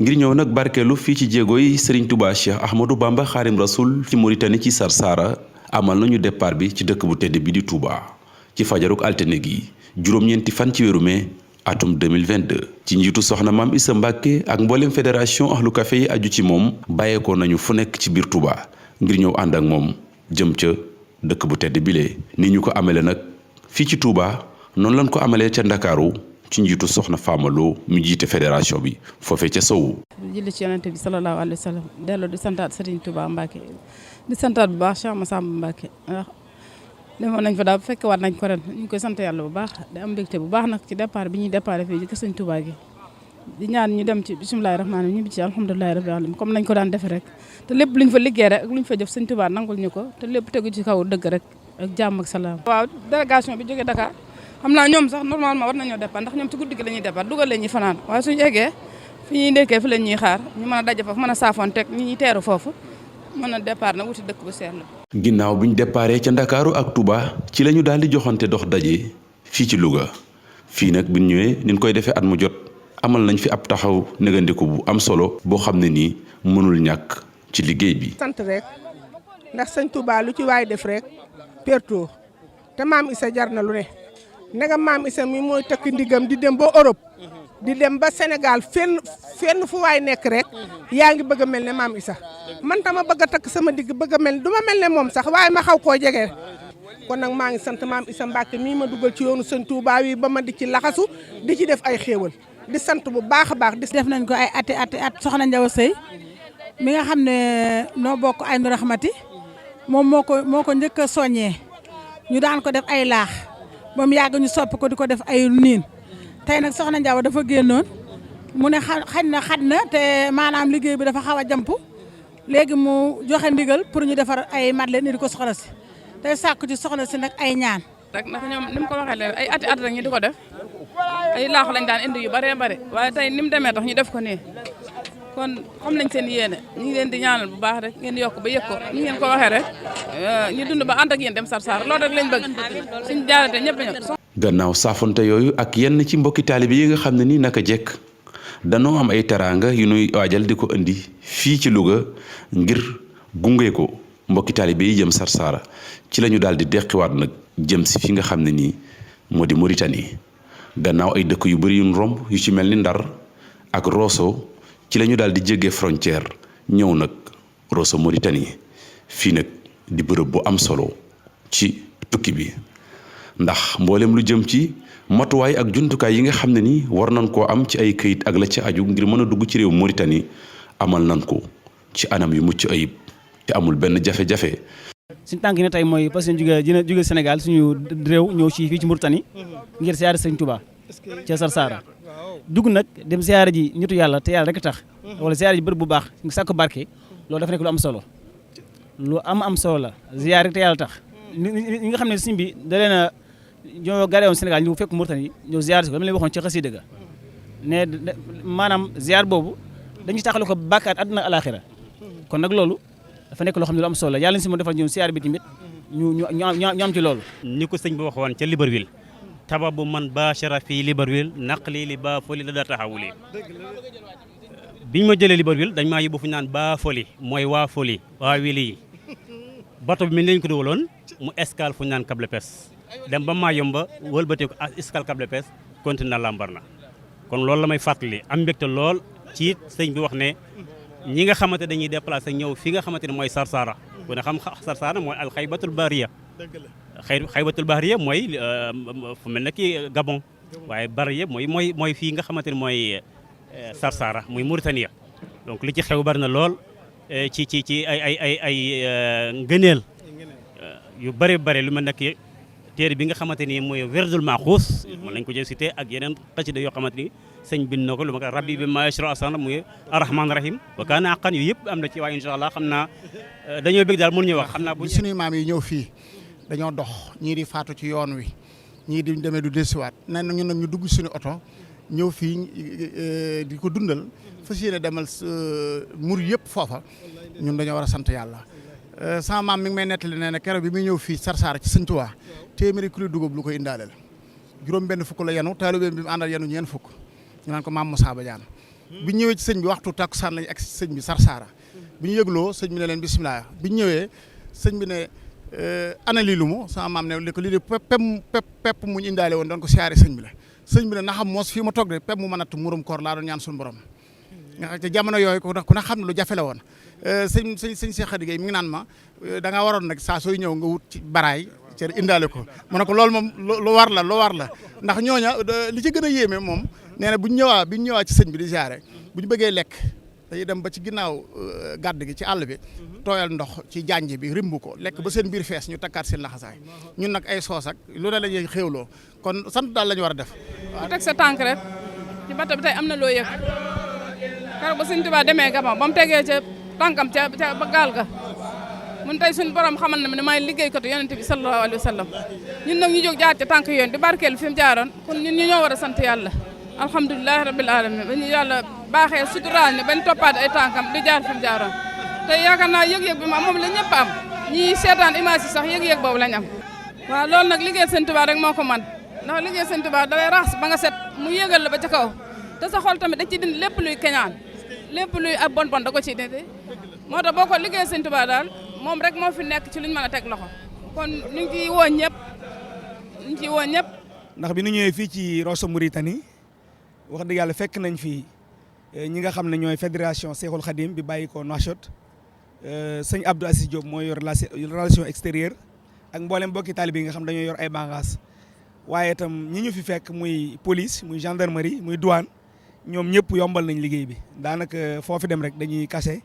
ngir ñëw nag barkeelu fii ci jéego yi Serigne Touba Cheikh Ahmadou Bamba Xaadim Rasoul ci Mauritanie ci Sarsara amal nañu départ bi ci dëkk bu tedd bi di Touba ci fajaruk altine gi juróom-ñeenti fan ci weeru mai atum 2022 ci njiitu soxna Maam Issa Mbàkke ak mboolem fédération ahlu café yi aju ci moom bàyyeekoo nañu fu nekk ci biir Touba ngir ñëw ànd ak moom jëm ca dëkk bu tedd bile ni ñu ko amele nag fii ci Touba noonu lañ ko amalee ca Ndakaaru ci njiitu soxna Famaloo mu jiite fédération bi foofee ca Sowu. julli ci yonent bi sallallahu alayhi wa sallam delloo di santaat Serigne Touba Mbacke di santaat bu baax Cheikh Massamba Mbacke ndax demoon nañ fa daal bu fekkee waat nañ ko ren ñu ngi koy sant yàlla bu baax di am mbégte bu baax nag ci départ bi ñuy départ fii ci Serigne Touba gi di ñaan ñu dem ci bisimilahi rahmaani rahim ñu bi ci alhamdulilahi rabbil alamin comme nañ ko daan defee rek te lépp luñ fa liggéey rek ak luñ fa jëf Serigne Touba nangul ñu ko te lépp tegu ci kaw dëgg rek ak jàmm ak salaam. waaw délégation bi jógee Dakar xam naa ñoom sax normalement war nañoo départ ndax ñoom ci guddi gi la ñuy départ dugal leen ñuy fanaan waaye suñu eggee fi ñuy ndekkee fi leen ñuy xaar ñu mën a daje foofu mën a saafoon teg ñi ñuy teeru foofu mën a départ nag wuti dëkk bu seetlu. ginnaaw bi ñu déparé ca Ndakaaru ak Touba ci la ñu daal di joxante dox daje fii ci Louga fii nag bi ñu ñëwee ni ñu koy defee at mu jot amal nañ fi ab taxaw négandiku bu am solo boo xam ne nii mënul ñàkk ci liggéey bi. sant rek ndax sëñ Touba lu ci waay def rek perto te Maam Issa jar na lu ne. ndegam Maam Issa mi mooy tëkk ndigam di dem ba Europe di dem ba Sénégal fenn fu waay nekk rek yaa ngi bëgg a mel ne Maam Issa man tama bëgg a takk sama digg bëgg a mel du ma mel ne moom sax waaye ma xaw koo jege kon nag maa ngi sant Maam Issa Mbacke mii ma dugal ci yoonu sëñ Touba wi ba ma di ci laxasu di ci def ay xéewal di sant bu baax a baax. def nañ ko ay at soxna Njaw Sëy mi nga xam ne noo bokk Aynu Rahmati moom moo ko njëkk a soññee ñu daan ko def ay laax. ba mu yàgg ñu soppi ko di ko def ay niin tey nag soxna Njaw dafa génnoon mu ne xaj na te maanaam liggéey bi dafa xaw a jamp léegi mu joxe ndigal pour ñu defar ay madeleine ni di ko soxla si tey sàkku ci soxna si nag ay ñaan. rek ndax ñoom ni mu ko waxee leen ay ati at rek ñu di ko def ay laax lañ daan indi yu bëree bëri waaye tey ni mu demee tax ñu def ko nii kon xam nañ seen yéene ñu ngi leen di ñaanal bu baax rek ngeen yokk ba yëg ko ni ngeen ko waxee rek ñu dund ba ànd ak yéen dem Sarsara loolu rek lañ bëgg suñu jaarate ñëpp ñëpp. gannaaw saafonte yooyu ak yenn ci mbokki taalibe yi nga xam ne ni naka jekk danoo am ay teraanga yu nuy waajal di ko indi fii ci Louga ngir gunge ko mbokki taalibe yi jëm Sarsara ci la ñu daal di deqiwaat nag jëm si fi nga xam ne nii moo di Mauritanie gannaaw ay dëkk yu bëri yu romb yu ci mel ni Ndar ak Rosso ci la ñu daal di jéggee frontière ñëw nag Rosso Mauritanie fii nag di bërëb bu am solo ci tukki bi ndax mboolem lu jëm ci matuwaay ak jumtukaay yi nga xam ne ni war nañ koo am ci ay këyit ak la ci aju ngir mën a dugg ci réew Mauritanie amal nañ ko ci anam yu mucc ayib te amul benn jafe-jafe. suñu tànk yi ne tey mooy parce que jóge Sénégal suñu réew ñëw fii ci Mauritanie ngir siyaare Sëñ Touba ca Sarsara dugg nag dem siyaare ji nitu yàlla te yàlla rek tax wala siyaare ji bërëb bu baax nga sàkk barke loolu dafa nekk lu am solo lu am solo la siyaare rek te yàlla tax ñi nga xam ne sëñ bi da leen a ñoo gare woon Sénégal ñu fekk Mauritanie ñëw ziar si ko dama leen waxoon ci xasida ga ne maanaam ziar boobu dañuy taxale ko bàkkaat àdduna alaxira kon nag loolu dafa nekk loo xam ne lu am solo la yàlla si mo defal ñëw ziar bi tamit ñu am ci loolu ni ko sëñ bi waxoon ca Libreville tababu man bachara fii Libreville naqli li ba foli la daa taxawuli biñ ma jëlee Libreville dañ maa yóbbu fu ñu naan ba foli mooy waa foli waa wili yi bato bi mi lañ ko dugaloon mu escale fu ñu naan Cap Lépès dem ba Mayumba wëlbatee ko escale Cap Lépès continue Lambaréné kon loolu la may fàttali am mbégte lool ci sëñ bi wax ne ñi nga xamante dañuy déplacé ñëw fi nga xamante ne mooy Sarsara ku ne xam Sarsara mooy alxaybatul bahriya xaybatul bahriya mooy fu mel ne kii Gabon waaye bahriya mooy fii nga xamante ne mooy Sarsara muy Mauritanie donc li ci xew bari na lool ci ay ngëneel yu bëri bëri lu mel ne ki téere bi nga xamante ni mooy Wirdul Maxuus mën nañ ko jël cité ak yeneen xasida yoo xamante ni sëñ bind na ko lu ma ko rabbi bi ma yashra asana muy arrahman rahim wa kaana aqan yu yëpp am na ci waaye incha allah xam naa dañoo bëgg daal mënuñu wax xam naa bu suñuy maam yi ñëw fii dañoo dox ñii di faatu ci yoon wi ñii di demee du desiwaat nee na ñun nag ñu dugg suñu oto ñëw fii di ko dundal fas yéene demal mur yëpp foofa ñun dañoo war a sant yàlla sama maam mi ngi may nettali nee na keroog bi muy ñëw fii Sarsara ci Sëñ Tuubaa téeméeri kilo dugub lu ko indaale la juróom benn fukk la yenu taalibe bi mu àndal yenu ñeen fukk ñu naan ko maam Moussa Badiane bi ñu ñëwee ci sëñ bi waxtu takkusaan lañ ak sëñ bi Sarsara bi ñu yëgloo sëñ bi ne leen bisimilah bi ñu ñëwee sëñ bi ne ana lii lu mu sama maam ne li ko lii de pepp muñ indaale woon doon ko siyaare sëñ bi la sëñ bi ne na xam moos fii ma toog de pepp mu mën a natt murum koor laa doon ñaan suñu borom nga xam te jamono yooyu ku ne xam ne lu jafe la woon sëñ Cheikh Khady Gueye mi ngi naan ma da nga waroon nag saa sooy ñëw nga wut ci baraay ci indaale ko mu ne ko loolu moom lu war la ndax ñooña li ci gën a yéeme moom nee na bu ñu ñëwaa ci sëñ bi di siyaare bu ñu bëggee lekk dañuy dem ba ci ginnaaw gàdd gi ci àll bi tooyal ndox ci janj bi rimbu ko lekk ba seen biir fees ñu takkaat seen laxasaay ñun nag ay soos ak lu ne la ñuy xéewloo kon sant daal la ñu war a def. ku teg sa tànk rek ci bato bi tey am na loo yëg keroog ba Sëñ Tuubaa demee Gabon ba mu tegee ca tànkam ca ba gaal ga mun tey suñu borom xamal na ne maay liggéeykatu yonent bi sallallahu alayhi wa sallam ñun nag ñu jóg jaar ca tànk yoon di barkeel fi mu jaaroon kon ñun ñu ñoo war a sant yàlla alhamdulilahi rabbil alamin ba ñu yàlla baaxee suturaal ne bañ toppaat ay tànkam di jaar fi mu jaaroon te yaakaar naa yëg-yëg bi moom la ñëpp am ñi seetaan image yi sax yëg-yëg boobu lañ am waaw loolu nag liggéey Sëñ Tuubaa rek moo ko man ndax liggéey Sëñ Tuubaa dalay raxas ba nga set mu yëgal la ba ca kaw te sa xol tamit da ci dindi lépp luy keñaan lépp luy ab bon da ko ciy dindi moo tax boo ko liggéey Sëñ Tuubaa daal moom rek moo fi nekk ci luñ mën a teg loxo kon ñu ngi ciy woo ñëpp ndax bi ñu ñëwee fii ci Rosso Mauritanie wax dëgg yàlla fekk nañ fi ñi nga xam ne ñooy fédération Cheikhoul Khadim bi bàyyi ko Nouakchott sëñ Abdou Assis Diop mooy yor relation extérieure ak mboolem mbokki taalibe yi nga xam dañoo yor ay bànqaas waaye itam ñi ñu fi fekk muy police muy gendarmerie muy douane ñoom ñëpp yombal nañ liggéey bi daanaka foofu dem rek dañuy kase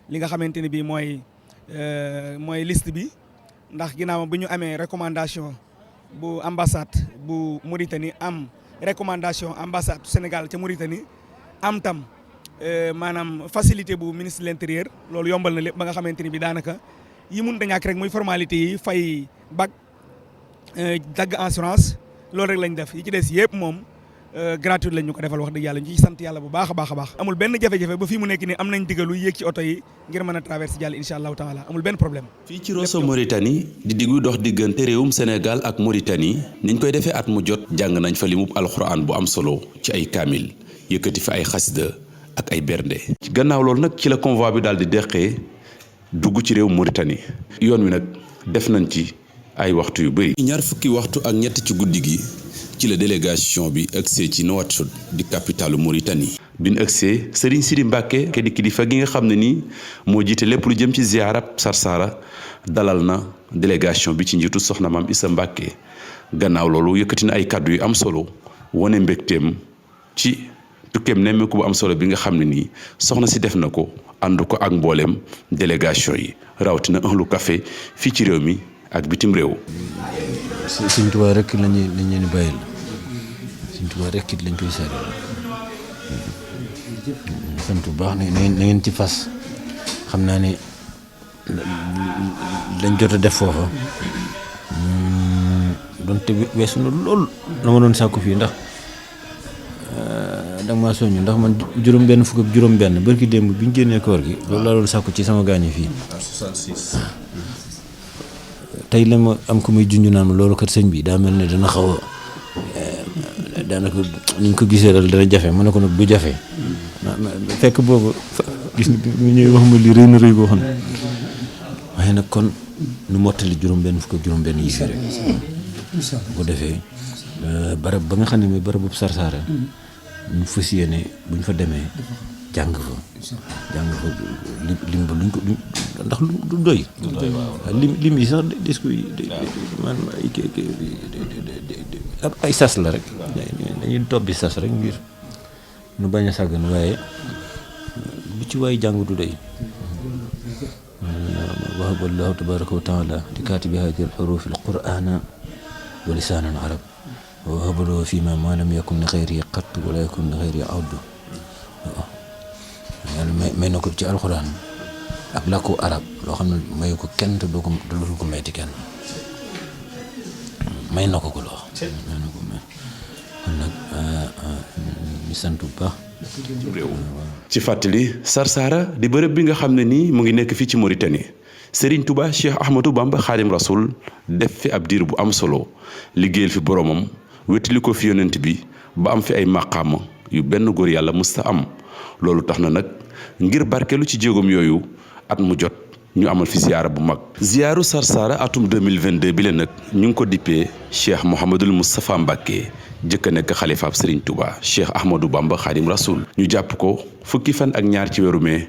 li nga xamante ne bii mooy liste bi ndax ginnaaw bi ñu amee recommandation bu ambassade bu Mauritanie am recommandation ambassade Sénégal ca Mauritanie am tam maanaam facilité bu ministre de l'intérieur loolu yombal na lépp ba nga xamante ni bi daanaka yi mun da ñàkk rek muy formalité yi fay bac dagg assurance loolu rek lañ def yi ci des yëpp moom gratuite lañ ñu ko defal wax dëgg yàlla ñu ciy sant yàlla bu baax a baax amul benn jafe-jafe ba fii mu nekk nii am nañ digalu yéeg ci oto yi ngir mën a traverser jàll incha allahu taala amul benn problème. fii ci Rosso Mauritanie di diggu dox diggante réewum Sénégal ak Mauritanie niñ koy defee at mu jot jàng nañ fa limub alxuraan bu am solo ci ay kaamil yëkkati fa ay xasida ak ay bernde. ci gannaaw loolu nag ci la convoi bi daal di deqee dugg ci réew Mauritanie yoon wi nag def nañ ci ay waxtu yu bëri. ñaar fukki waxtu ak ñett ci guddi gi ci la délégation bi agsee ci Nouakchott di capitalu Mauritanie. bi ñu agsee Serigne Sidi Mbacke di kilifa gi nga xam ne nii moo jiite lépp lu jëm ci ziarab Sarsara dalal na délégation bi ci njiitu soxna maam Issa Mbacke gannaaw loolu yëkkati na ay kàddu yu am solo wane mbégteem ci tukkeem nemmeeku bu am solo bi nga xam ne nii soxna si def na ko ànd ko ak mbooleem délégation yi rawatina Ahlu Café fii ci réew mi ak bitim réew. Sëñ Tuubaa rek lañ leen bàyyil Sëñ Tuubaa rek it lañ koy seetal sant bu baax na ngeen ci fas xam naa ne lañ jot a def foofa donte weesu na lool la ma doon sàkku fii ndax danga maa soññu ndax man juróom-benn fukk ak juróom-benn barki démb bi ñu génnee koor gi loolu laa doon sàkku ci sama gaañu fii. 66. tey la ma am ko muy junj naan loolu kat sëñ bi daa mel ne dana xaw a daanaka ni ñu ko gisee daal dana jafe ma ne ko nag du jafe fekk boobu gis nga ñu ñëw wax ma li rëy na rëy boo xam ne waaye nag kon nu mottali juróom-benn fukk ak juróom-benn yi fi rek bu ko defee barab ba nga xam ne mooy barab bu Sarsara ñu fas yéene bu ñu fa demee jàng fa lim ba luñ ko ndax du doy. lim yi sax des koy man ay sas la rek dañuy tobbi sas rek ngir nu bañ a sàggan waaye lu ci waay jàng du doy. wahaba allahu tabaraka wa taala li kaatibi hadi alxurufi alqurana wa lisaanan arab wa wahaba lahu fima ma lam yakun li xayri qatt wala yakun li xayri awdu yàlla may na ko ci alxuraan ak làkku arab loo xam ne mayu ko kenn te doo ko mayti kenn may na ko ko loo may na ko may kon nag ñu sant bu baax. ci fàttali Sarsara di bërëb bi nga xam ne nii mu ngi nekk fii ci Mauritanie Serigne Touba Cheikh Ahmadou Bamba Khadim Rasoul def fi ab diir bu am solo liggéeyal fi boromam wétali ko fi yonent bi ba am fi ay maqaama yu benn góor yàlla musta am loolu tax na nag ngir barkeelu ci jéegoom yooyu at mu jot ñu amal fi ziyaara bu mag. ziyaaru Sarsara atum 2022 bi la nag ñu ngi ko dippee Cheikh Mouhamadul Moustapha Mbacké jëkk a nekk xalifaab Serigne Touba Cheikh Ahmadou Bamba Khadim Rasoul ñu jàpp ko fukki fan ak ñaar ci weeru mai